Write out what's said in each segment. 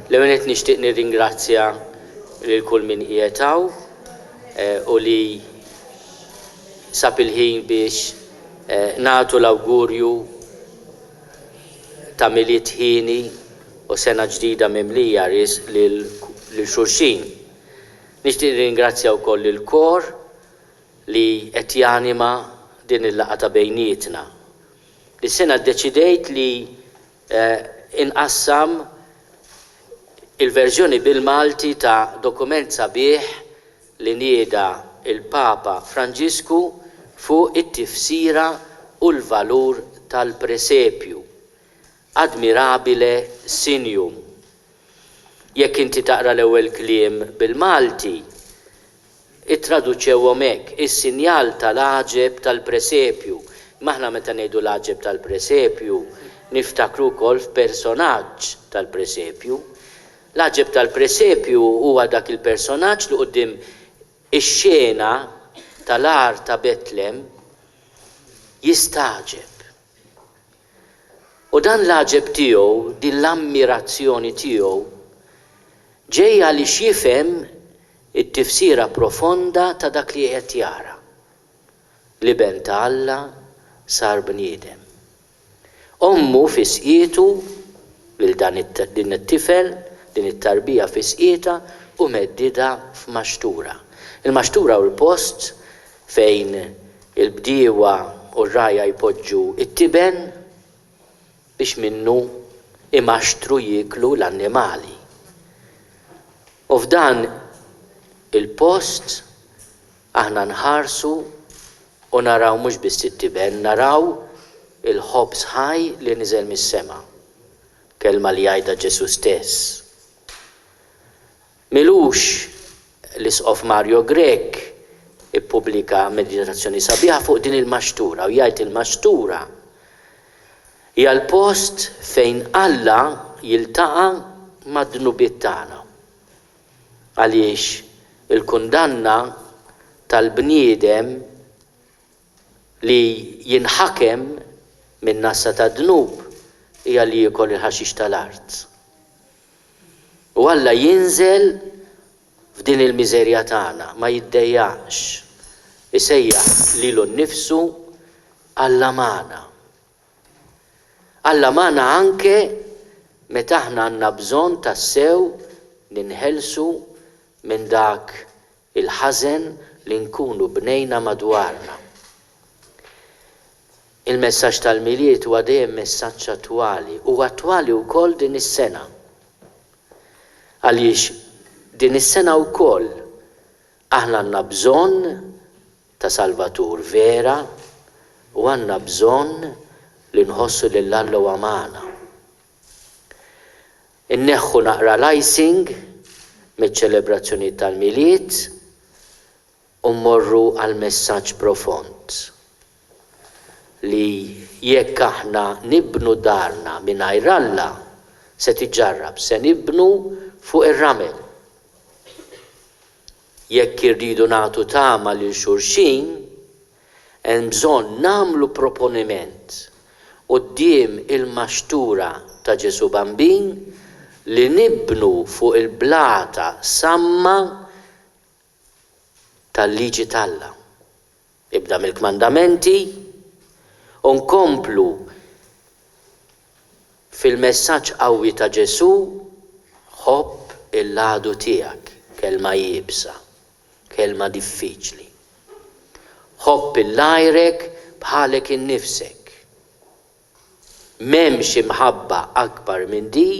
L-ewwel nett nixtieq nirringrazzja lil kull min qiegħed hawn u li sab il-ħin biex nagħtu l-awgurju ta' Milied hieni u sena ġdida mimlija riżq lil xulxin. Nixtieq nirringrazzja wkoll lill-kor li qed janima din il-laqgħa ta' bejnietna. Dis-sena ddeċidejt li inqassam il-verżjoni bil-Malti ta' dokument sabiħ li nieda l-Papa Franġisku fuq it-tifsira u l-valur tal-presepju, Admirabile Signum. Jekk inti taqra l-ewwel kliem bil-Malti, ittraduċewhom hekk, is-sinjal tal-għaġeb tal-presepju. Imma aħna meta ngħidu l-għaġeb tal-presepju, niftakru wkoll f'personaġġ tal-presepju. L-għaġeb tal-presepju huwa dak il-personaġġ li quddiem ix-xena tal-għar ta' Betlem jistagħġeb. U dan l-għaġeb tiegħu, din l-ammirazzjoni tiegħu, ġej għaliex jifhem it-tifsira profonda ta' dak li qed jara. L-Iben ta' Alla sar bniedem. Ommu fi sqietu lil dan din it-tifel, din it-tarbija fi sqietha u meddidha f'maxtura. Il-maxtura hu l-post fejn il-bdiewa u r-rgħajja jpoġġu t-tiben biex minnu imaxtru jieklu l-annimali. U f'dan il-post aħna nħarsu u naraw mhux biss it-tiben, naraw il-ħobż ħaj li niżel mis-sema. Kelma li jgħidha Ġesù stess. M'ilux l-Isqof Mario Grech ippubblika meditazzjoni sabiħa fuq din il-maxtura u jgħid il-maxtura hija l-post fejn Alla jiltaqa' mad-dnubiet tagħna. Għaliex il-kundanna tal-bniedem li jinħakem min-nassa tad-dnub hija li jiekol il-ħaxix tal-art. U Alla jinżel f'din il-miżerja tagħna, ma jiddejjaqx isejjaħ lilu nnifsu Alla magħna. Alla magħna anke meta aħna għandna bżonn tassew ninħelsu minn dak il-ħażen li nkunu bnejna madwarna. Il-messaġġ tal-Milied huwa dejjem messaġġ attwali u attwali wkoll din is-sena. Għaliex din is-sena wkoll aħna għandna bżonn ta' Salvatur vera u għandna bżonn li nħossu lil Alla huwa magħna. Inneħħu naqra l-icing miċ-ċelebrazzjonijiet tal-Milied u mmorru għal messaġġ profond li jekk aħna nibnu darna mingħajr Alla se tiġġarrab, se nibnu fuq ir-ramel. Jekk irridu nagħtu tama lil xulxin, hemm bżonn nagħmlu proponiment quddiem il-maxtura ta' Ġesù Bambin li nibnu fuq il-blata samma tal-liġi t'Alla. Ibda mill-kmandamenti u nkomplu fil-messaġġ qawwi ta' Ġesù, Ħobb il-għadu tiegħek, kelma iebsa, kelma diffiċli. Ħobb 'il għajrek bħalek innifsek. M'hemmx imħabba akbar minn di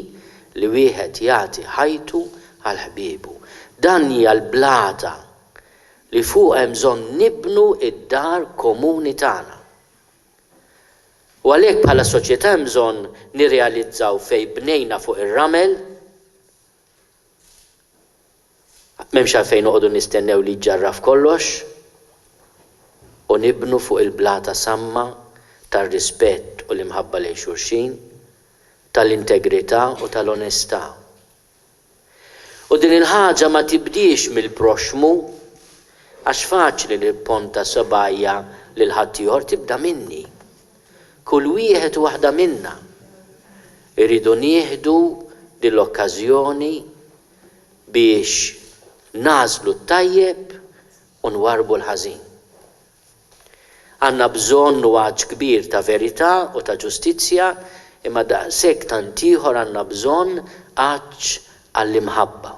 li wieħed jagħti ħajtu għal ħbiebu. Dan hija l-blata li fuqha hemm bżonn nibnu d-dar komuni tagħna. U għalhekk bħala soċjetà hemm bżonn nirrealizzaw fejn bnejna fuq ir-ramel, M'hemmx għalfejn noqogħdu nistennew li jiġġarraf kollox u nibnu fuq il-blata samma tar-rispett u l-imħabba lejn xulxin, tal-integrità u tal-onestà. U din il-ħaġa ma tibdiex mill-proxxmu, għax faċli li nipponta subgħajja lil ħaddieħor, tibda minni. Kull wieħed u waħda minna rridu nieħdu. din l-okkażjoni biex nagħżlu t-tajjeb u nwarrbu l-ħażin. Għandna bżonn u għatx kbir ta' verità u ta' ġustizzja, imma daqshekk tant ieħor għandna bżonn għatx għall-imħabba,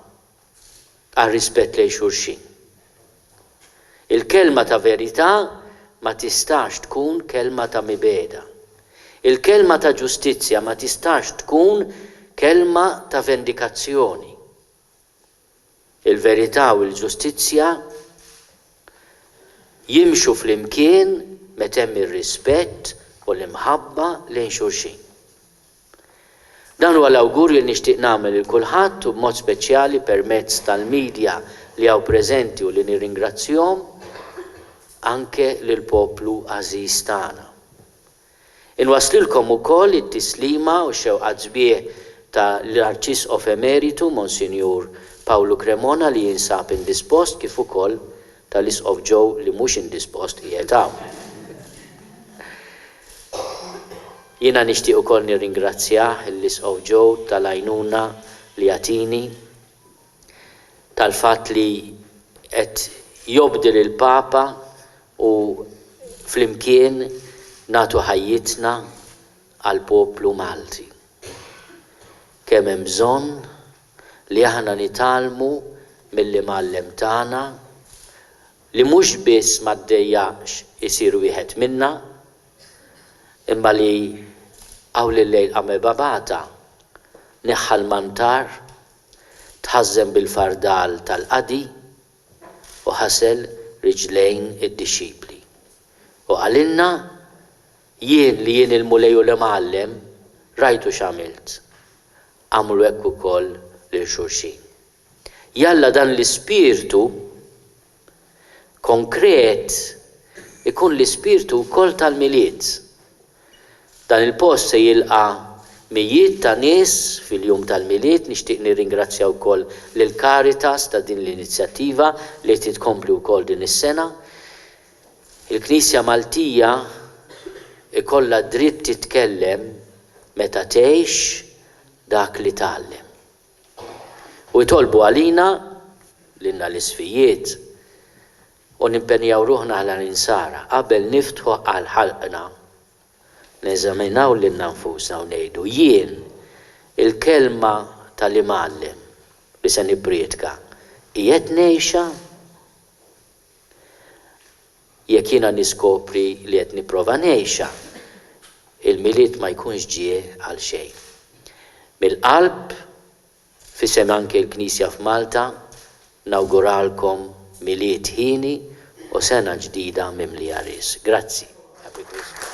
għar-rispett lejn xulxin. Il-kelma ta' verità ma tistax tkun kelma ta' mibegħda. Il-kelma ta' ġustizzja ma tistax tkun kelma ta' vendikazzjoni. Il-verità u l-ġustizzja jimxu flimkien meta hemm ir-rispett u l-imħabba lejn xulxin. Dan huwa l-awgurju li nixtieq nagħmel lil kulħadd u b'mod speċjali permezz tal-media li hawn preżenti u li nirringrazzjhom, anke lill-poplu għażiż tagħna. Inwasslilkom ukoll it-tislima u x-xewqat sbieħ ta' l-Arċisqof Emeritu Monsinjur Pawlu Cremona li jinsab indispost kif ukoll ta' l-Isqof Joe li mhux indispost qiegħed hawn. Jiena nixtieq ukoll nirringrazzjah l-Isqof Joe tal-għajnuna li jagħtini, tal-fatt li qed jobdi lill-Papa u flimkien nagħtu ħajjitna għall-poplu Malti. Kemm hemm bżonn li aħna nitgħallmu mill-Imgħallem tagħna li mhux biss ma ddejjaqx isir wieħed minna, imma li hawn il-lejl qam ebabata, neħħa l-mantar, tħażżem bil-fardal tal-qadi u ħasel riġlejn id-dixxipli. U qalilna, Jien li jien il-Mulej u l-Imgħallem, rajtu x'għamilt. Agħmlu hekk ukoll lil xulxin. Jalla dan l-ispirtu konkret ikun l-ispirtu wkoll tal-Milied. Dan il-post se jilqa' mijiet ta' nies fil-jum tal-Milied. Nixtieq nirringrazzja wkoll lill-Caritas ta' din l-inizjattiva li qed tkompli wkoll din is-sena. Il-Knisja Maltija jkollha dritt titkellem meta tgħix dak li tgħallem. U itolbu għalina, lilna l-Isqfijiet, u nimpenjaw ruħna aħna l-Insara, qabel niftħu għal ħalqna, neżaminaw lilna nfusna u ngħidu, jien, il-kelma tal-Imgħallem li se nipprietka, qiegħed ngħixha? Jekk jiena niskopri li qed nipprova ngħixha, il-Milied ma jkunx ġie għal xejn. Mill-qalb, f'isem anke l-Knisja f'Malta, nawguralkom Milied hieni u sena ġdida mimlija riżq. Grazzi. Happy Christmas.